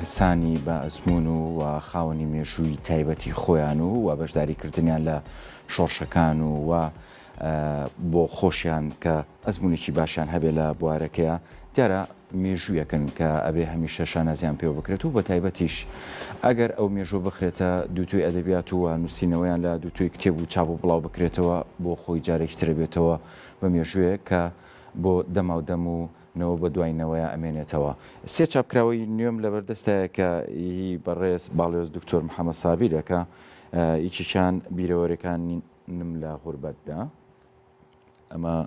کەسانی بە ئەزموون و و خاوەنی مێژووی تایبەتی خۆیان و و بەشداری کردنیان لە شۆڕشەکان و و بۆ خۆشیان کە ئەزموونێکی باشیان هەبێ لە بوارەکەیا دیارە مێژوویەکن کە ئەبێ هەمیشە شانازیان پێوە بکرێت و بەتایبەتیش ئەگەر ئەو مێژووە بخرێتە دووتوێی ئەدەبیات و نووسینەوەیان لە دووتوێی کتێب و چاپ و بڵاو بکرێتەوە بۆ خۆی جارێکی تر ئەبێتەوە بە مێژوویەک کە بۆ دەماودەم و نەوە بە دوای نەوەیا ئەمێنێتەوە. سێ چاپکراوەی نوێم لەبەردەستایە کە هی بەڕێز باڵیۆز دکتۆر محەمەد سابیرە کە یەکێکیان بیرەوەریەکانم لە غوربەتدا. ئەمە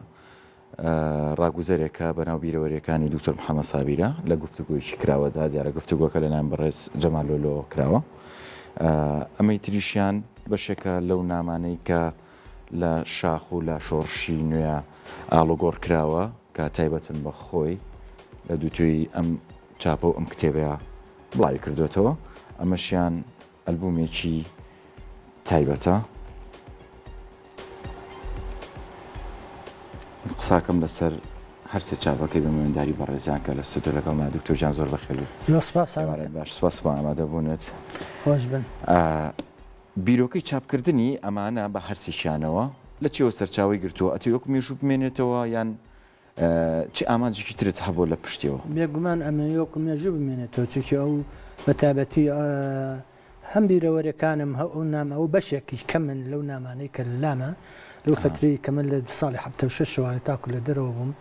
ڕاگوزەرێکە بەناو بیرەوەریەکانی دکتۆر محەمەد سابیرە لە گفتوگۆیەکی کراوەدا دیارە گفتوگۆکە لەلایەن بەڕێز جەمال لۆلۆوە کراوە. ئەمەی تریشیان بەشێکە لەو نامانەی کە لە شاخ و لە شۆڕشی نوێ ئاڵوگۆڕ کراوە کە تایبەتن بە خۆی لە دووتوێی ئەم چاپە و ئەم کتێبەیە بڵاوی کردوێتەوە ئەمەشیان ئەلبومێکی تایبەتە قساکەم لەسەر هەرسێ چاپەکەی بە میوانداری بەڕێزیان کە لە ستۆدیۆ لەگەڵما دکتۆر گیان زۆر بەخێر بێی. زۆر سپاس ئێوارەت باش سپاس بۆ ئامادەبوونت. خۆش بن. بیرۆکەی چاپکردنی ئەمانە بە هەرسێکیانەوە لە چیەوە سەرچاوەی گرتووە؟ ئەتەوێ وەک مێژوو بمێنێتەوە یان چ ئامانجێکی ترت هەبووە لە پشتیەوە؟ بێگومان ئەمەوێ وەکو مێژوو بمێنێتەوە چونکی ئەو بە تایبەتی هەم بیرەوەریەکانم هە ئەو نامە ئەو بەشێکی کەمن لەو نامانەی کە لەلامە لەو فەترەی کە من لە ساڵی 76ەوە تاکو لە دەرەوە بووم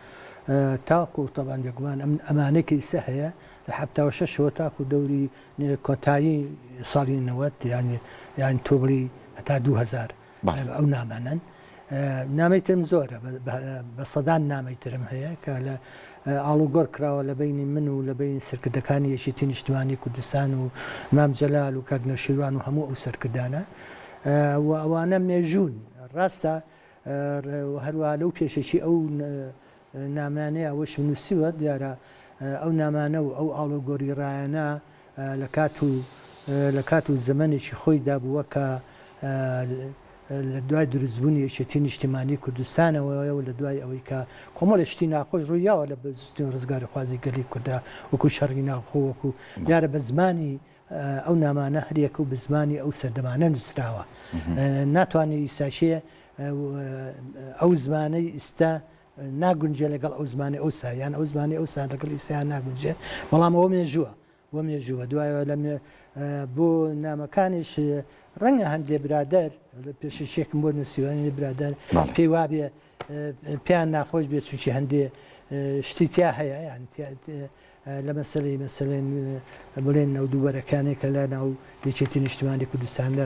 تاکو تەبان بێگومان ئەم ئەمانەی کە ئیستا هەیە لە 76ەوە تاکو دەوری کۆتایی ساڵی 90 یانی یانی تۆ بڵی هەتا 2000 ئەو نامانەن. نامەی ترم زۆرە، بە سەدان نامەی ترم هەیە کە لە ئاڵوگۆڕ کراوە لە بەینی من و لە بەینی سەرکردەکانی یەکێتی نیشتمانی کوردستان و مام جەلال و کاک نەوشیروان و هەموو ئەو سەرکردانە و ئەوانە مێژوون ڕاستە هەروەها لەو پێشەکی ئەو نامانەیە ئەوەشم نووسیوە دیارە ئەو نامانە و ئەو ئاڵوگۆڕی ڕایانە لە کات و لە کات و زەمەنێکی خۆیدا بووە کە لە دوای دروستبوونی یەکێتی نیشتیمانی کوردستانەوەیە و لە دوای ئەوەی کە کۆمەڵێ شتی ناخۆش ڕوویاوە لە بزوتنەوەی ڕزگاریخوازی گەلی کوردا وەکو شەڕی ناوخۆ وەکو دیارە بە زمانی ئەو نامانە هەریەکە و بە زمانی ئەو سەردەمانە نووسراوە ناتوانێ ئیساشێ ئەو زمانەی ئیستا ناگونجێ لەگەڵ ئەو زمانی ئەوسا یان ئەو زمانی ئەوسا لەگەڵ ئیستایان ناگونجێ بەڵام ئەوە مێژووە بۆ مێژووە دوایەوە لە بۆ نامەکانیش ڕەنگە هەندێ برادەر پێشەکیەکم بۆ نووسیوە هەندێ برادەر پێی وابێ پێیان ناخۆش بێ چونکی هەندێ شتی تیا هەیە یان لە مەسەلەی مەسەلەن بڵێن ئەو دووبەرەکانەی کە لە ناو یەکێتی نیشتمانی کوردستاندا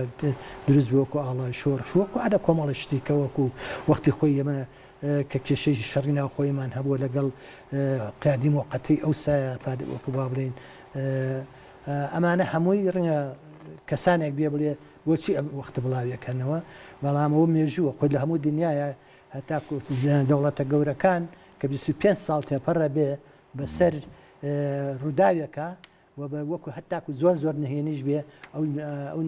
دروست بوو وەکو ئاڵای شۆڕش وەکو ئەرە کۆمەڵە شتی کە وەکو وەختی خۆی ئێمە کە کێشەی شەڕی ناوخۆیمان هەبووە لەگەڵ قیادی موقەتەی ئەوسایە وەکو با بڵێین ئەمانە هەمووی ڕەنگە کەسانێک بێ بڵێ بۆچی ئەم وەختە بڵاویەکەنەوە بەڵام ئەوە مێژووە خۆی لە هەموو دنیاە هەتاکو دەوڵەتە گەورەکان کە 25 ساڵ تێپەڕە بێ بەسەر ڕووداوێکا و بە وەکو هەتاکو زۆر زۆر نهێنیش بێ ئەو ئەو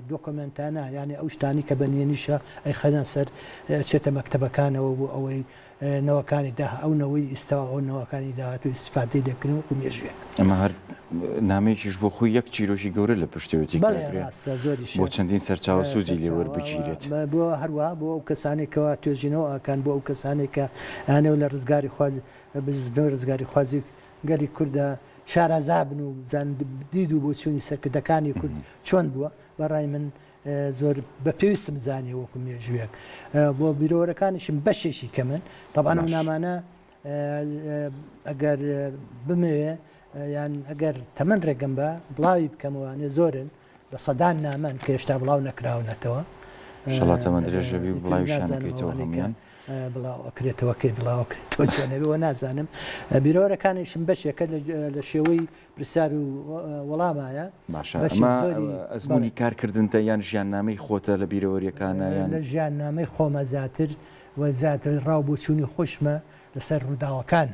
دۆکۆمێنتانە یانی ئەو شتانی کە بە نهێنیشە ئەیخەنە سەر ئەچێتە مەکتەبەکانەوە بۆ ئەوەی نەوەکانی داها ئەو نەوەی ئیستا و ئەو نەوەکانی داهاتوو ئیستفادەی لێ بکەن وەکو مێژووێک. ئەمە هەر نامەیەکیش بۆ خۆی یەک چیرۆکی گەورە لە پشتەوەتی بەڵێ ڕاستە زۆریشە بۆ چەندین سەرچاوە سوودی لێ وەربگیرێت. بۆ هەروەها بۆ ئەو کەسانەی کەوا توێژینەوە ئەکەن بۆ ئەو کەسانەی کە ئەیانەوێت لە ڕزگاریخواز بزوتنەوەی ڕزگاریخوازی گەلی کورددا شارەزا بن و بزانن دید و بۆچوونی سەرکردەکانی کورد چۆن بووە، بە ڕای من زۆر بە پێویستم زانیوە وەکو مێژوویەک بۆ بیرەوەرەکانیشم بەشێکی کەمن تەبعەن ئەو نامانە ئەگەر بمەوێ یان ئەگەر تەمەن ڕێگەم بە بڵاوی بکەمەوە زۆرن بە سەدان نامەن کە هێشتا بڵاو نەکراونەتەوە. ئیشەڵا تەمەن درێژ دەبی و بڵاویشیان ئەکەیتەوە هەموویان. بڵاو ئەکرێتەوە کەی بڵاو ئەکرێتەوە چۆن ئەبێ وە نازانم. بیرەوەرەکانیشم بەشێکە لە شێوەی پرسیار و وەڵامایە. باشە ئەمە ئەزموونی کارکردنتە یان ژیاننامەی خۆتە لە بیرەوەریەکانە یان؟ لە ژیاننامەی خۆمە زیاتر و زیاتر ڕاو بۆچوونی خۆشمە لەسەر ڕووداوەکان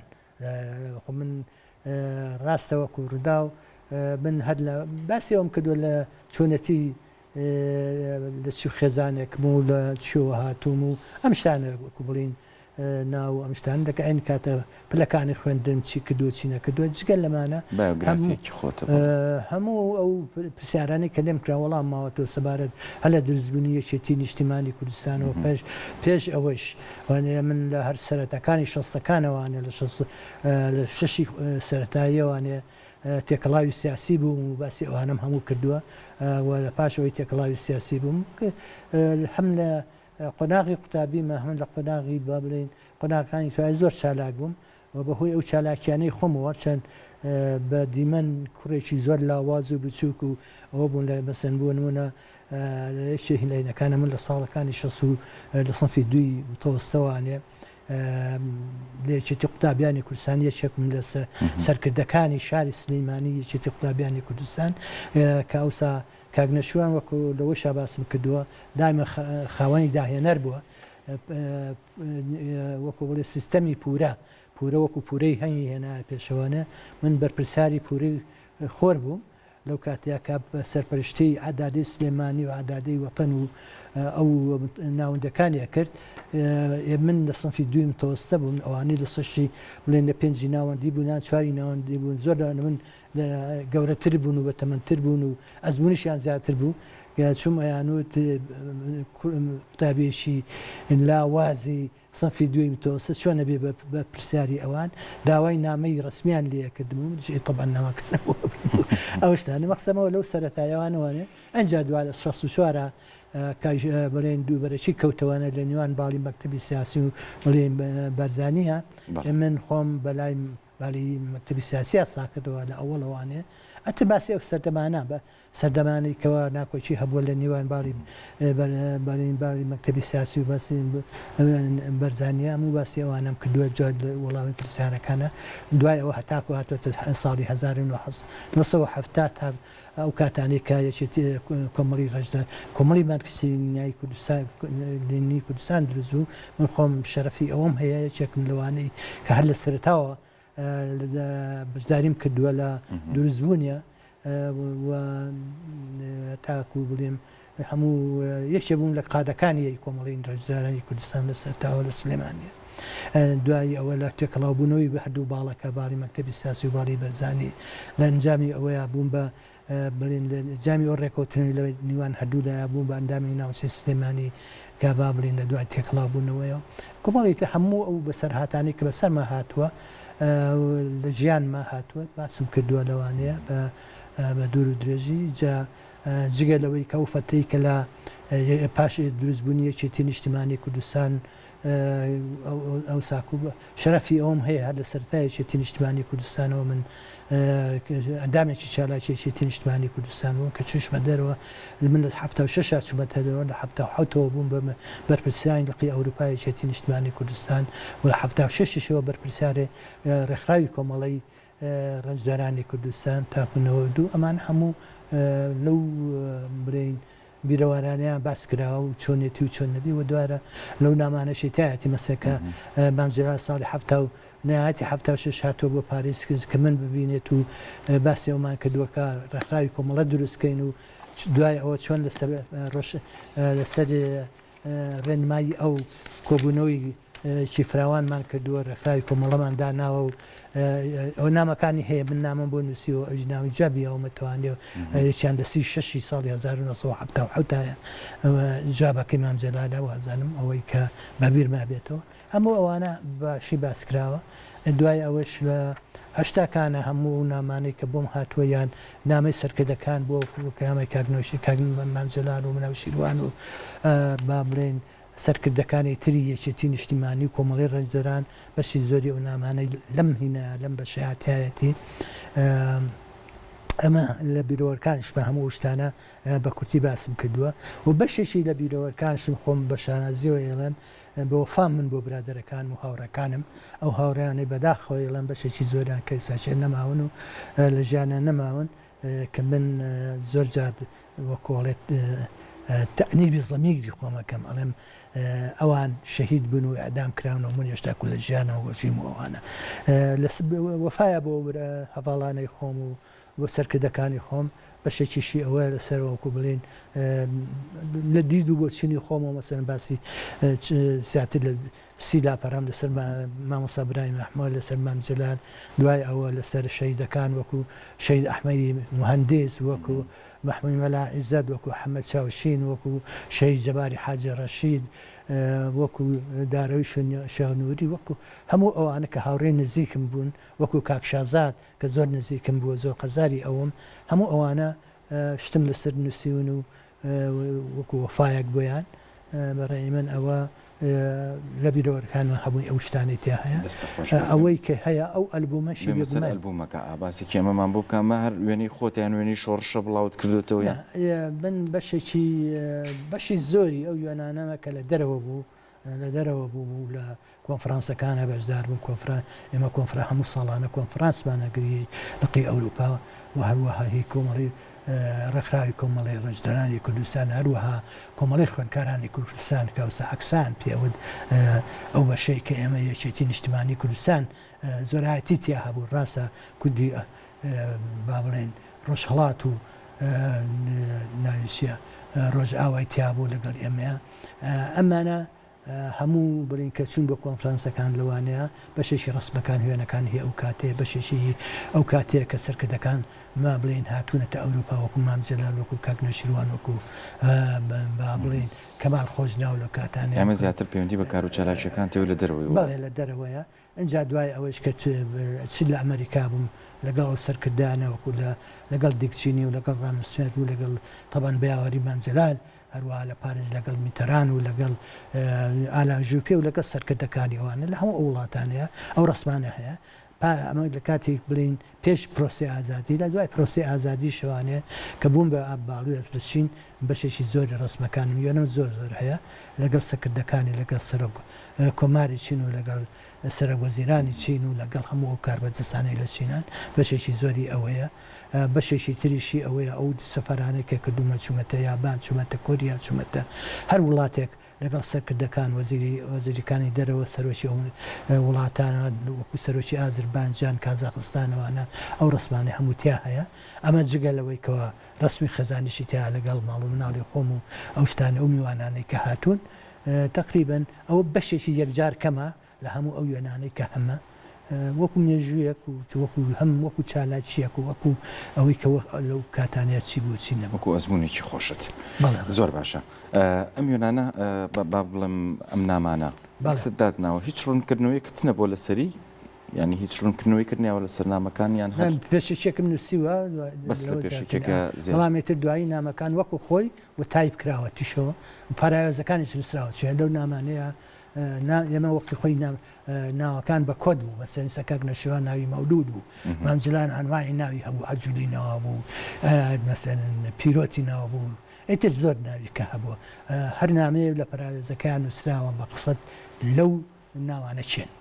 خۆ من ڕاستە وەکو ڕووداو من هەر لە باسی ئەوم کردووە لە چۆنێتی لە چ خێزانێکم و لە چیەوە هاتووم و ئەم شتانە وەکو بڵین. ناو ئەم شتانە دەکە ئەین کاتە پلەکانی خوێندن چی کردووە چی نەکردووە جگە لەمانە بایۆگرافیەکی خۆتە بەڵێ. هەموو ئەو پرسیارانەی کە لێم کرا وەڵام ماوەتەوە سەبارەت هەر لە دروستبوونی یەکێتی نیشتیمانی کوردستانەوە پێش پێش ئەوەش وانە من لە هەر سەرەتاکانی شەستەکانەوانێ لە شەست لە شەشی سەرەتاییەوانێ تێکەڵاوی سیاسی بووم و باسی ئەوانەم هەموو کردووە و لە پاش ئەوەی تێکەڵاوی سیاسی بووم هەم لە قۆناغی قوتابیمە هەم لە قۆناغی با بڵێین قۆناغەکانی دوای زۆر چالاک بووم و بە هۆی ئەو چالاکیانەی خۆمەوە هەرچەند بە دیمەن کوڕێکی زۆر لاواز و بچووک و ئەوە بوون لە مەسەن بۆ نموونە لە یەکێک لە ینەکانە من لە ساڵەکانی شەست و لە سنفی دووی متەوەستەوانێ لە یەکێتی قوتابیانی کوردستان یەکێکم لە سەرکردەکانی شاری سلیمانی یەکێتی قوتابیانی کوردستان کە ئەوسا کاک نەشوان وەکو لەوەشا باسم کردووە دایمە خاوەنی داهێنەر بووە وەکو بڵێ سیستەمی پورە پورە وەکو پورەی هەنگی هێنایە پێشەوانە من بەرپرسیاری پوری خۆر بووم لەو کاتەیا کە سەرپەرشتیی عەدادەی سلێمانی و عەدادەی وەتەن و ئەو ناوەندەکانی ئەکرد، ئێ من لە سنفی دووی متەوەستە بووم، ئەوانەی لە سەشی بڵێن لە پێنجی ناوەندی بوون یان چواری ناوەندی بوون زۆر لە من گەورەتر بوون و بەتەمەنتر بوون و ئەزموونیشیان زیاتر بوو، کە چووم ئەیانوت قوتابییەکی لاوازی سنفی دووی متوسط چۆن ئەبێ بە پرسیاری ئەوان داوای نامەی ڕەسمیان لێ ئەکردم و منیش ئێ تەبعەن نامەکە نەبوو ئەو شتانە مەقسەمەوە لەو سەرەتایەوانەوانێ ئەنجا دوا لە 64 کە بڵێن دووبەرەکی کەوتەوانە لە نێوان باڵی مەکتەبی سیاسی و بڵێن بەرزانیە من خۆم بەلای بالی مەکتەبی سیاسیا ساکردەوە لە ئەوەڵەوانێ ئەتر باسی ئەو سەردەمانە بە سەردەمانەی کەوا ناکۆکی هەبووە لە نیوان باڵی بەڵین باڵی مەکتەبی سیاسی و باسی بەرزانیە هەموو باسی ئەوانەم کردووە جا وەڵامی پرسیارەکانە دوای ئەوە هەتاکو هاتووەتە ساڵی 1970 تا ئەو کاتانەی کە یەکێتی کۆمەڵی ڕەشدە کۆمەڵی مارکسی لینینی کوردستان لینینی کوردستان دروست بوو من خۆم شەرەفی ئەوەم هەیە یەکێکم لەوانەی کە هەر لە سەرەتاوە بەشداریم کردووە لە دروستبوونیە و تاکو بڵێم هەموو یەکێ بووم لە قادەکانی کۆمەڵی ڕەنجدەرانی کوردستان لە سەرتاوە لە سلێمانیە دوای ئەوە لە تێکەڵاوبوونەوەی بە هەردوو باڵەکە باڵی مەکتەبی سیاسی و باڵی بەرزانی لە ئەنجامی ئەوەیا بووم بە بڵێن لە ئەنجامی ئەو ڕێکەوتنەی لە نیوان هەردوو لایە بووم بە ئەندامی ناوچەی سلێمانی کە با بڵێین لە دوای تێکەڵاوبوونەوەیەوە کۆمەڵی تر هەموو ئەو بەسەرهاتانەی کە بەسەرما هاتووە لە ژیانما هاتووە باسم کردووە لەوانەیە بە بە دوور و درێژی جا جگە لەوەی کە ئەو فەترەی کە لە پاش دروستبوونی یەکێتی نیشتیمانی کوردستان ئەوساکو شەرەفی ئەوەم هەیە هەر لە سەرەتای یەکێتی نیشتمانی کوردستانەوە من ئەندامێکی چالاکی یەکێتی نیشتمانی کوردستان بووم کە چووشمە دەرەوە من لە 76 چوومە دەرەوە لە 77ەوە بووم بە بەرپرسیاری لقی ئەوروپا یەکێتی نیشتمانی کوردستان و لە 76شەوە بەرپرسیاری ڕێکخراوی کۆمەڵەی ڕەنجدەرانی کوردستان تاکو 92 ئەمان هەموو لەو بڵێین بیرەوارانەیان باس کراوە و چۆنێتی و چۆن نەبی و دوارە لەو نامانەشی تایەتی مەسە کە مام جەلال ساڵی حەفتا و نهایەتی 76 هاتووە بۆ پاریس کە من ببینێت و باسی ئەومان کردووە کە ڕێکخراوی کۆمەڵە دروست کەین و دوای ئەوە چۆن لەسەر ڕۆژ لەسەر ڕێنمایی ئەو کۆبوونەوەی کی فراوانمان کردووە، ڕێکخراوی کۆمەڵەمان داناوە و ئەوە نامەکانی هەیە، من نامەم بۆ نووسیوە، ئەویش نامەی جوابی یاومەتەوانێ و یەکیان لە 36 ی ساڵی 1977 دایە جوابەکەی مام جەلالە، وازانم ئەوەی کە بە بیرما بێتەوە. هەموو ئەوانە باشی باس کراوە. دوای ئەوەش لە هەشتاکانە هەموو ئەو نامانەی کە بۆم هاتووە یان نامەی سەرکردەکان بووە وەکوو نامەی کاک نەوشیر کاک مام جەلال و نەوشیروان و با بڵێین سەرکردەکانی تری یەکێتی نیشتیمانی و کۆمەڵەی ڕەنجدەران بەشی زۆری ئەو نامانەی لەم هینە لەم بەشەیا تیایەتی ئەمە لە بیرەوەرکانیشمە هەموو ئەو شتانە بە کورتی باسم کردووە و بەشێکی لە بیرەوەرکانشم خۆم بە شانازیەوە ئێڵێم بە وەفام من بۆ برادەرەکانم و هاوڕێکانم ئەو هاوڕێیانەی بەداخەوە ئێڵێم بەشێکی زۆریان کە ئێستاکێ نەماون و لە ژیانە نەماون کە من زۆر جار وەکو ئەڵێت تەئنیبی زەمیری خۆم ئەکەم ئەڵێم ئەوان شەهید بوون و ئیعدام کراون و من هێشتا کو لە ژیانەوە وەژیم و ئەوانە لە وەفایە بۆ هەڤاڵانەی خۆم و بۆ سەرکردەکانی خۆم. بەشێکیشی ئەوە لەسەر وەکو بڵێین لە دید و بۆچینی خۆمەوە مەسەلەن باسی زیاتر لە سی لاپەڕەم لەسەر مامۆستا برایم ئەحمەد، لەسەر مام جەلال، دوای ئەوە لەسەر شەهیدەکان وەکو شەهید ئەحمەدی موهەندیس، وەکو مەحموی مەلا عیزەت، وەکو حەمە چاوشین، وەکو شەهید جەباری حاجی ڕەشید، وەکو دارەویش شێخ نوری، وەکو هەموو ئەوانە کە هاوڕێی نزیکم بوون، وەکو کاک شازاد کە زۆر نزیکم بووە، زۆر قەرزاری ئەوم، هەموو ئەوانە شتم لەسەر نووسیون و وەکو وەفایەک بۆیان، بە ڕەئی من ئەوە لە بیرەوەرەکانمان هەمووی ئەو شتانەی تیا هەیە. دەستت خۆش بێت. ئەوەی کە هەیە ئەو ئەلبومەشی بێمە سەر بێگومان. ئەلبومەکە ئا باسێکی ئەمەمان بۆ بکە ئەمە هەر وێنەی خۆتە یان وێنەی شۆڕشە بڵاوت کردۆتەوە نا یان؟ من بەشێکی بەشی زۆری ئەو وێنانەمە کە لە دەرەوە بوو لە دەرەوە بووم و لە کۆنفرانسەکانا بەشدار بووم، کۆنفرا ئێمە کۆنفرا هەموو ساڵانە کۆنفرانسمان ئەگری لقی ئەوروپا و هەروەها هی کۆمەڵی ڕێکخراوی کۆمەڵی ڕەنجدەرانی کوردستان هەروەها کۆمەڵی خوێندکارانی کوردستان کە ئەوسا ئەکسان پێ ئەوت ئەو بەشەی کە ئێمە یەکێتی نیشتمانی کوردستان زۆرایەتی تیا هەبوو ڕاستە کوردی با بڵێین ڕۆژهەڵات و ناوی چیە ڕۆژئاوای تیا بوو لەگەڵ ئێمەیا ئەمانە هەموو بڵێین کە چوون بۆ کۆنفرانسەکان لەوانەیە بەشێکی ڕەسمەکان وێنەکان هی ئەو کاتەیە بەشێکی هی ئەو کاتەیە کە سەرکردەکان ما بڵێین هاتوونەتە ئەوروپا وەکو مام جەلال وەکو کاک نەوشیروان وەکو با بڵێین کەمال خۆشناو لەو کاتانەیە ئەمە زیاتر پەیوەندی بە کارو چالاکیەکانتەوە لە دەرەوەی وڵات. بەڵێ لە دەرەوەیە ئینجا دوای ئەوەیش کە چ لە ئەمەریکا بووم لەگەڵ ئەو سەرکردانە وەکو لە لەگەڵ دیک چینی و لەگەڵ ڕامسفێلد و لەگەڵ تەبعەن بە یاوەری مام جەلال هەروەها لە پاریس لەگەڵ میتەران و لەگەڵ ئالان ژوپێ و لەگەڵ سەرکردەکانی ئەوانە لە هەموو ئەو وڵاتانەیە ئەو ڕەسمانە هەیە پا ئەمە لە کاتێک بڵێین پێش پرۆسەی ئازادی لە دوای پرۆسەی ئازادی شەوانێ کە بووم بە باڵوێز لە چین بەشێکی زۆری ڕەسمەکانم وێنەم زۆر زۆر هەیە لەگەڵ سەکردەکانی لەگەڵ سەرۆک کۆماری چین و لەگەڵ سەرۆک وەزیرانی چین و لەگەڵ هەموو ئەو کاربەدەستانەی لە چینان بەشێکی زۆری ئەوەیە بەشێکی تریشی ئەوەیە ئەو سەفەرانەی کە کردوومە چوومەتە یابان چوومەتە کۆریا چوومەتە هەر وڵاتێک لەگەڵ سەرکردەکان وەزیری وەزیرەکانی دەرەوە سەرۆکی ئەو وڵاتانە وەکو سەرۆکی ئازربانجان کازاخستان ئەوانە ئەو ڕەسمانەی هەموو تیا هەیە ئەمە جگە لەوەی کەوا ڕەسمی خێزانیشی تیا لەگەڵ ماڵ و مناڵی خۆم و ئەو شتانەی ئەو میوانانەی کە هاتوون تەقریبەن ئەوە بەشێکی یەکجار کەمە لە هەموو ئەو وێنانەی کە هەمە وەکو مێژوویەک و وەکو هەم وەکو چالاکییەک و وەکو ئەوەی کە لەو کاتانەیە چی بوو چی نەبوو. وەکو ئەزموونێکی خۆشت. بەڵێ ڕاستە. زۆر باشە. ئەم وێنانە با بڵێم ئەم نامانە بەڵێ. قسەت داتناوە هیچ ڕوونکردنەوەیەکت نەبووە لەسەری؟ یانی هیچ ڕوونکردنەوەیەکت نیاوە لەسەر نامەکان یان هەر. پێشەکیەکم نووسیوە بەس لە لەوە زیاتر پێشەکیەکە نا. زیاد. بەڵام ئیتر دوایی نامەکان وەکو خۆی و تایپ کراوە تیشەوە پاراوێزەکانیش نووسراوە چیە لەو نامانەیە نا ئێمە وەختی خۆی ناوەکان بە کۆد بوو مەسەلەن ئیستا کاک نەوشیروان ناوی مەولوود بوو مام جلان ئەنواعی ناوی هەبوو عەجولی ناوە بوو مەسەلەن پیرۆتی ناوە بوو ئیتر زۆر ناوی کە هەبووە هەر نامەیە لە پەراوێزەکەیان نووسراوە بە قسەت لەو ناوانە کێن.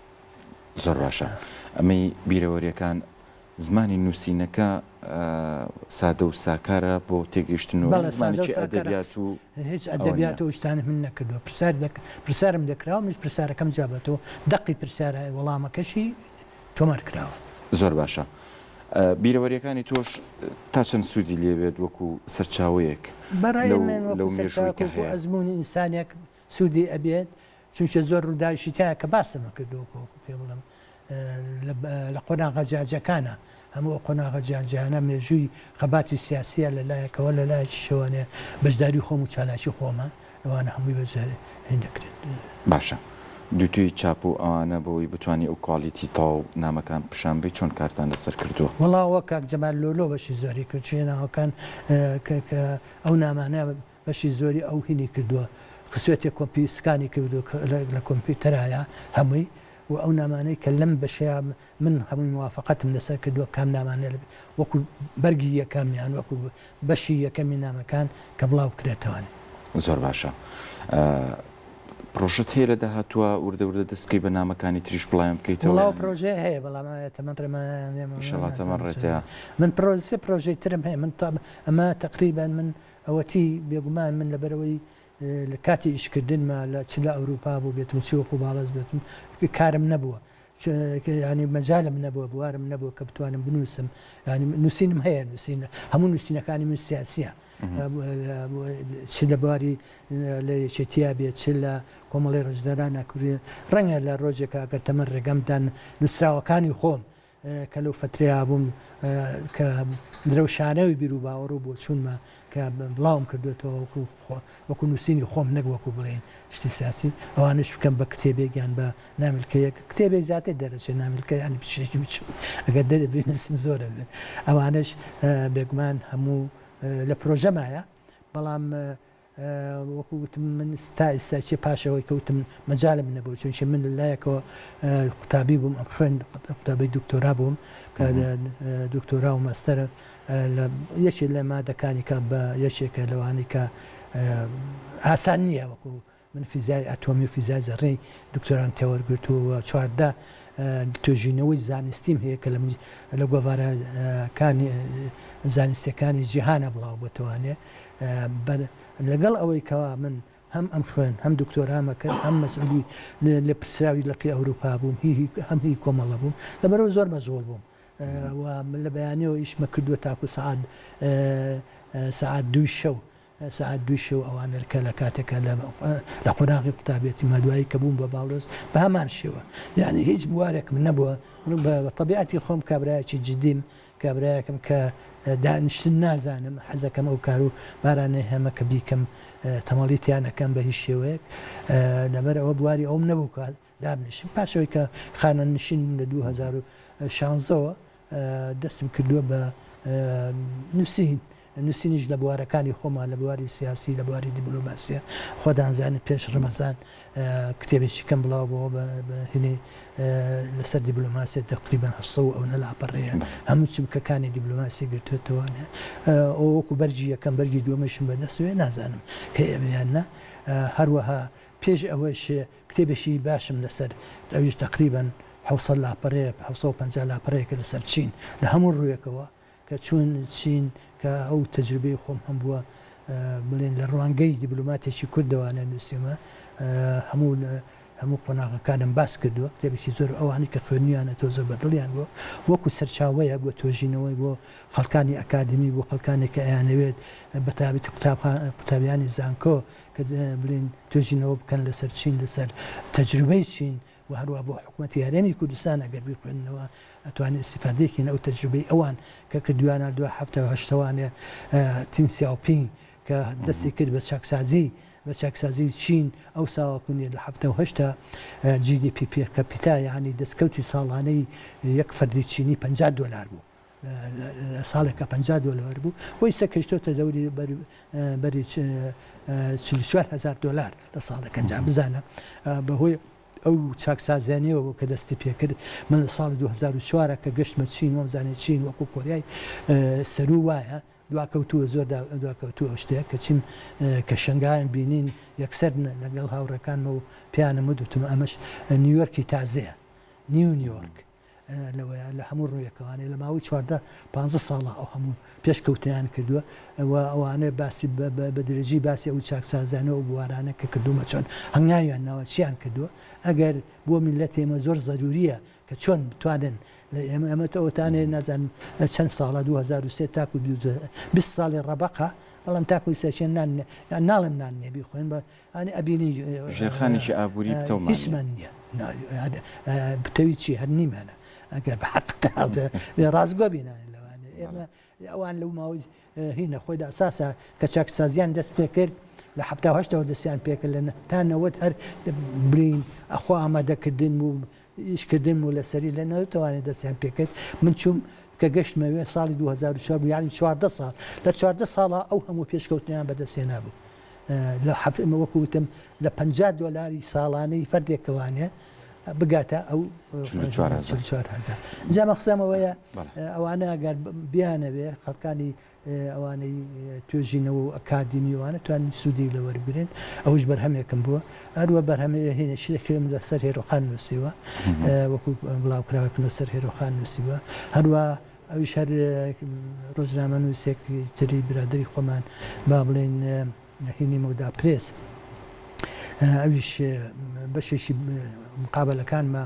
زۆر باشە ئەمەی بیرەوەریەکان زمانی نووسینەکە سادە و ساکارە بۆ تێگەیشتن و بەڵێ سادە و زمانێکی ساکارە ئەدەبیات و هیچ ئەوە نییە. ئەدەبیات و شتانە من نەکردووە پرسیار دەک پرسیارم دەکراوە منیش پرسیارەکەم جوابەتەوە دەقی پرسیارە وەڵامەکەشی تۆمار کراوە. زۆر باشە بیرەوەریەکانی تۆش تا چەند سوودی لێ بێت وەکو سەرچاوەیەک بەڕای لەو من وەکو لەو مێژووی سەرچاوەک کە وەکو هەیە؟ ئەزموونی ئینسانێک سوودی ئەبێت چونکە زۆر ڕووداویشی تیایە کە باسم کردووە وەکو پێ بڵێم لە قۆناغە جیاجیاکانە هەموو ئەو قۆناغە جیاجیانە مێژووی خەباتی سیاسیە لە لایەکەوە لە لایەکیشەوانێ بەشداری خۆم و چالاکی خۆمە ئەوانە هەمووی بە هین دەکرێت. باشە دووتوێی چاپ و ئەوانە بۆی بتوانی ئەو quality تەواو نامەکان پیشان بەی چۆن کارتان لەسەر کردووە؟ وەڵا وەک کاک جەمال لۆلۆ بەشی زۆری کرد چونکە ناوەکان کە ئەو نامانە بەشی زۆری ئەو هینی کردووە خسوێتیە کۆمپی سکانی کردووە لە کۆمپیوتەرایە هەمووی و ئەو نامانەی کە لەم بەشەیا من هەمووی موافەقەتم لەسەر کردووە کام نامانە وەکو بەرگی یەکەم یان وەکو بەشی یەکەمی نامەکان کە بڵاو بکرێتەوە. زۆر باشە پرۆژەت هەیە لە داهاتووە وردە وردە دەست بکەی بە نامەکانی تریش بڵاویان بکەیتەوە وەڵا یان؟ پرۆژەی هەیە بەڵام ئایا تەمەن ڕێمایان ئیشەڵا تەمەن ڕێتەیە. من پرۆ سێ پرۆژەی ترم هەیە من ئەمە تەقریبەن من ئەوەتی بێگومان من لەبەرئەوەی لە کاتی ئیشکردنما لە چ لە ئەوروپا بووبێتم چ وەکو باڵێز بێتم کارم نەبووە. یانی مەجالم نەبووە بوارم نەبووە کە بتوانم بنووسم یانی نووسینم هەیە نووسین هەموو نووسینەکانی من سیاسیە چ لە بواری لە یەکێتیا بێت چ لە کۆمەڵی ڕەنجدەرانە کوردی ڕەنگە لە ڕۆژێکا گەر تەمەن ڕێگەم دان نووسراوەکانی خۆم کە لەو فەترەیا بووم کە درەوشانەوەی بیروباوەڕ و بۆچوونمە کە بڵاوم کردوێتەوە وەکو وەکو نووسینی خۆم نەک وەکو بڵێین شتی سیاسی ئەوانەش بکەم بە کتێبێک یان بە نامیلکەیەک کتێبێک زیاتر دەرەچێت نامیلکە یانی شتێکی بچووک ئەگەر دەرێ بینووسم زۆرە بێت ئەوانەش بێگومان هەموو لە پرۆژەمایە بەڵام وەکو وتم من تا ئیستا چێ پاش ئەوەی کە وتم مەجالم نەبوو چونکە من لە لایەکەوە قوتابی بووم ئەم خوێند قوتابی دکتۆرا بووم کە دکتۆرا و ماستەرە لە یەکێ لە مادەکانی کە بە یەکێکە لەوانەی کە ئاسان نییە وەکو من فیزیای ئەتۆمی و فیزیای زەڕەی دکتۆرام تێوەرگرتووە و 14 توێژینەوەی زانستیم هەیە کە لە گۆڤارەکانی زانستیەکانی جیهانە بڵاو بۆتەوانێ لەگەڵ ئەوەی کەوا من هەم ئەم خوێن هەم دکتۆرامە کرد هەم مەسئولی لێپرسراوی لقی ئەوروپا بووم هی هەم هی کۆمەڵە بووم لەبەرەوە زۆر مەشغوڵ بووم و لە بەیانیەوە ئیشمە کردووە تاکو سەعات سەعات دووی شەو سەعات دووی شەو ئەوانە کە لە کاتێکا لە لە قۆناغی قوتابیەتیما دوایی کە بووم بە باڵۆز بە هەمان شێوە یانی هیچ بوارێکم نەبووە بە تەبیعەتی خۆم کابرایەکی جدیم کابرایەکم کە دانیشتن نازانم حەزەکەم ئەو کار و بارانەی هەمە کە بیکەم تەمەڵی تیا نەکەم بە هیچ شێوەیەک لەبەر ئەوە بواری ئەوم نەبوو کە دابنیشم پاش ئەوەی کە خانەنشین بووم لە 2016 ەوە دەستم کردووە بە نووسین، نووسینیش لە بوارەکانی خۆما، لە بواری سیاسی، لە بواری دیبلۆماسیە، خۆتان زانن پێش ڕەمەزان کتێبێکی کەم بڵاو بۆوە بە هینی لەسەر دیبلۆماسیە تەقریبەن 800 و ئەونە لاپەڕەیە، هەموو چمکەکانی دیبلۆماسی گرتووەتەوە، ئەوە وەکوو بەرگی یەکەم، بەرگی دووەمیشم بەدەستەوەیە نازانم کەی ئەبێ یان نا، هەروەها پێش ئەوەش کتێبێکی باشم لەسەر ئەویش تەقریبەن 700 لاپەڕەیە، 750 لاپەڕەیەکە لەسەر چین لە هەموو ڕوویەکەوە کە چوون چین کە ئەو تەجروبەی خۆم هەم بووە بڵێن لە ڕوانگەی دیبلۆماتێکی کوردەوانە نووسیومە هەموو هەموو قۆناغەکانم باس کردووە کتێبێکی زۆر ئەوانەی کە خوێندویانەتەوە زۆر بەدڵیان بووە وەکو سەرچاوەیە بۆ تۆژینەوەی بۆ خەڵکانی ئەکادمی بۆ خەڵکانێک کە ئەیانەوێت بەتایبەتی قوتابیانی زانکۆ کە بڵێین توێژینەوە بکەن لەسەر چین، لەسەر تەجروبەی چین و هەروەها بۆ حکومەتی هەرێمی کوردستان ئەگەر بیخوێننەوە ئەتوانن ئیستیفادەیەکین ئەو تەجروبەی ئەوان کە کردویانە دوای 78 وانێ تین سیاوپینگ کە دەستی کرد بە چاکسازی بە چاکسازی چین ئەو ساوەکونیە لە 78 GDP per capita یعنی دەستکەوتی ساڵانەی یەک فەردی چینی 50 دۆلار بوو. لە ساڵێکا 50 دۆلار بوو و ئیستا کەشتۆتە دەوری بەری 44 هەزار دۆلار لە ساڵێک ئەنجا بزانە بەهۆی ئەو چاکسازیانەوە بوو کە دەستی پێکرد من لە ساڵی 2004 کە گەشتمە چین وەمزانێ چین وەکو کۆریای سەروو وایە دواکەوتووە زۆر دواکەوتووە ئەو شتەیە کە چیم کە شەنگایم بینین یەکسەر لەگەڵ هاوڕێکانمە و پیانم وت وتم ئەمەش نیویۆرکی تازەیە New New York لەوەیە لە هەموو ڕوویەکەوانێ لە ماوەی 14 پانزە ساڵە ئەو هەموو پێشکەوتنیان کردووە و ئەوانە باسی بە درێژی باسی ئەو چاکسازیانە و بوارانە کە کردوومە چۆن هەنگاویان ناوە چیان کردووە ئەگەر بۆ میللەتی ئێمە زۆر زەروریە کە چۆن بتوانن لە ئێمە ئەمە ئەوەتانێ نازانم چەند ساڵە 2003 تاکو 20 ساڵی ڕەبەقە بەڵام تاکو ئیستا نان ناڵێم نان نیە بیخۆین بە ئانی ئەبینی ژێرخانێکی ئابووری پتەومان نیە. هیچمان نیە پتەوی چی هەر نیمانە ئەگەر بە حەق ڕاستگۆ بین لەوانێ ئێمە ئەوان لەو ماوەی هینە خۆیدا ئەساسە کە چاکسازیان دەست پێ کرد لە 78ەوە دەستیان پێکرد لە تا 90 هەر بلین ئەخۆ ئامادەکردن و ئیشکردن بوو لەسەری لە نەوەتەوانێ دەستیان پێکرد من چووم کە گەشتمەوێ ساڵی 2004 بوو یانی 14 ساڵ لە 14 ساڵا ئەو هەموو پێشکەوتنیان بەدەست هێنابوو لە حەف وەکو وتم لە 50 دۆلاری ساڵانەی فەردێکەوانێ بگاتە ئەو 44 هەزار جا مەخسەم ئەوەیە ئەوانە ئەگەر بیانەوێ خەڵکانی ئەوانەی توێژینەوە و ئەکادیمی وانە توانین سوودی لە وەربگرن ئەوش بەرهەمێکم بووە هەروە بەرهەمێ هێنە شتێکم لەسەر هێرۆخان نووسیوە وەکو بڵاوکراوەکم لەسەر هێرۆخان نووسیوە هەروە ئەویش هەر ڕۆژنامەنووسێکی تری برادەری خۆمان با بڵێین هینی مەودا پرێس ئەویش بەشێکی مقابەلەکانمە.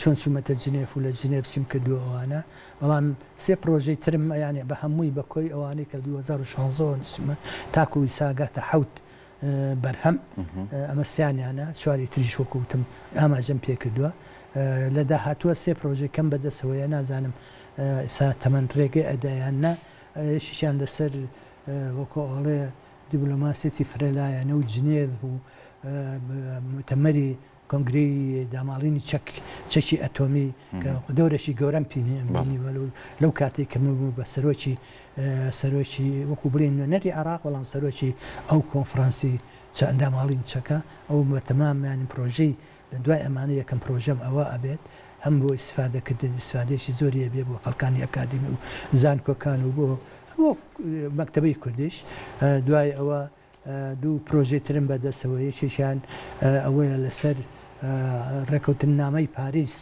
چۆن چوومەتە جنێف و لە جنێف چیم کردووە ئەوانە، بەڵام سێ پرۆژەی ترم یانی بە هەمووی بە کۆی ئەوانەی کە لە 2016 وە نووسیومە تاکوو ئیستا گاتە حەوت بەرهەم، ئەمە سیانیانە، چواری تریش وەکوو وتم ئاماژەم پێ کردووە. لە داهاتووە سێ پرۆژەی کەم بەدەستەوەیە نازانم ئیستا تەمەن ڕێگەی ئەدا یان نا، یەکێکیان لەسەر وەکوو ئەڵێ دیبلۆماسیەتی فرەلایەنە و جنێڤ و موتەمەری کۆنگرەی داماڵینی چەک چەکی ئەتۆمی کە دەورێکی گەورەم بینیوە لەو کاتێک کە من بوو بە سەرۆکی سەرۆکی وەکو بڵێن نوێنەری عێراق بەڵام سەرۆکی ئەو کۆنفرانسی داماڵین چەکە ئەو بە تەمام یانی پرۆژەی لە دوای ئەمانە یەکەم پرۆژەم ئەوە ئەبێت هەم بۆ ئیسفادەکردن ئیسفادەیەکی زۆری ئەبێ بۆ خەڵکانی ئەکادیمی و زانکۆکان و بۆ بۆ مەکتەبەی کوردیش دوای ئەوە دوو پرۆژەی ترم بەدەستەوە یەکێکیان ئەوەیە لەسەر ڕێکەوتننامەی پاریس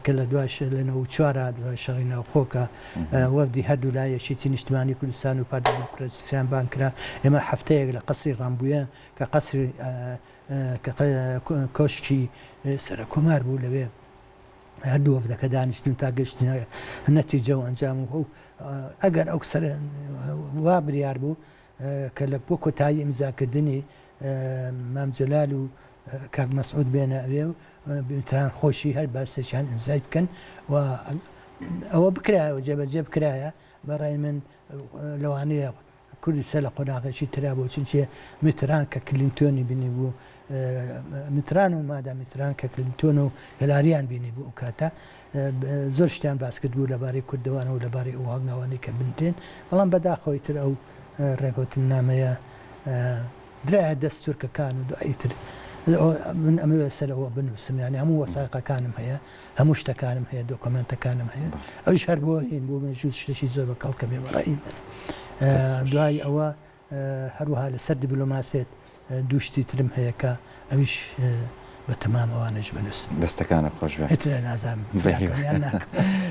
کە لە دوای لە 94 دوای شەڕی ناوخۆ کە وەفدی هەردوو لا یەکێتی نیشتمانی کوردستان و پارتی دیموکراتیان بانگ کرا ئێمە هەفتەیەک لە قەسری ڕامبویە کە قەسری کە کۆشکی سەرۆککۆمار بوو لەوێ هەردوو وەفدەکە دانیشتن تا گەشتنە نەتیجە و ئەنجام و ئەگەر ئەو سەر وا بریار بوو کە لە بۆ کۆتایی ئیمزاکردنی مام جەلال و کاک مەسعود بێنە ئەوێ و میتران خۆشی هەر باسێکیان ئیمزای بکەن و ئەوە بکرایە و جێبەجێ بکرایە بە ڕای من لەوانەیە کوردی سەر لە قۆناغێکی ترا بۆ چونکێ میتران کە کلینتۆنی بینی بوو میتران و مادا میتران کە کلینتۆن و هێلاریان بینی بوو ئەو کاتە زۆر شتیان باس کرد بوو لەبارەی کوردەوانەوە لەبارەی ئەو هەنگاوانەی کە بنرێن بەڵام بەداخەوە ئیتر ئەو ڕێکەوتننامەیە درایە دەست تورکەکان و دوایی تر من ئەمەوێ سەر ئەوە بنووسم یانی هەموو وەسایقەکانم هەیە هەموو شتەکانم هەیە دۆکۆمێنتەکانم هەیە ئەویش هەر بۆ هین بۆ مێژوو شتێکی زۆر بە کەڵکە بێ بەڕای من دوای ئەوە هەروەها لەسەر دیبلۆماسێت دوو شتی ترم هەیە کە ئەویش بە تەمام ئەوانەش بنووسم. دەستەکانت خۆش بێ. ئیتر نازانم فریاکەم یان ناکەم.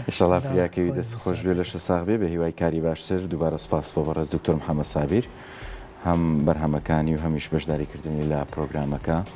ئیشەڵا فریاکەوی دەست خۆش بێ لەشت ساغ بێ بە هیوای کاری باشتر دووبارە سوپاس بۆ بەڕێز دکتۆر محەممەد سابیر هەم بەرهەمەکانی و هەمیش بەشداریکردنی لە پرۆگرامەکە.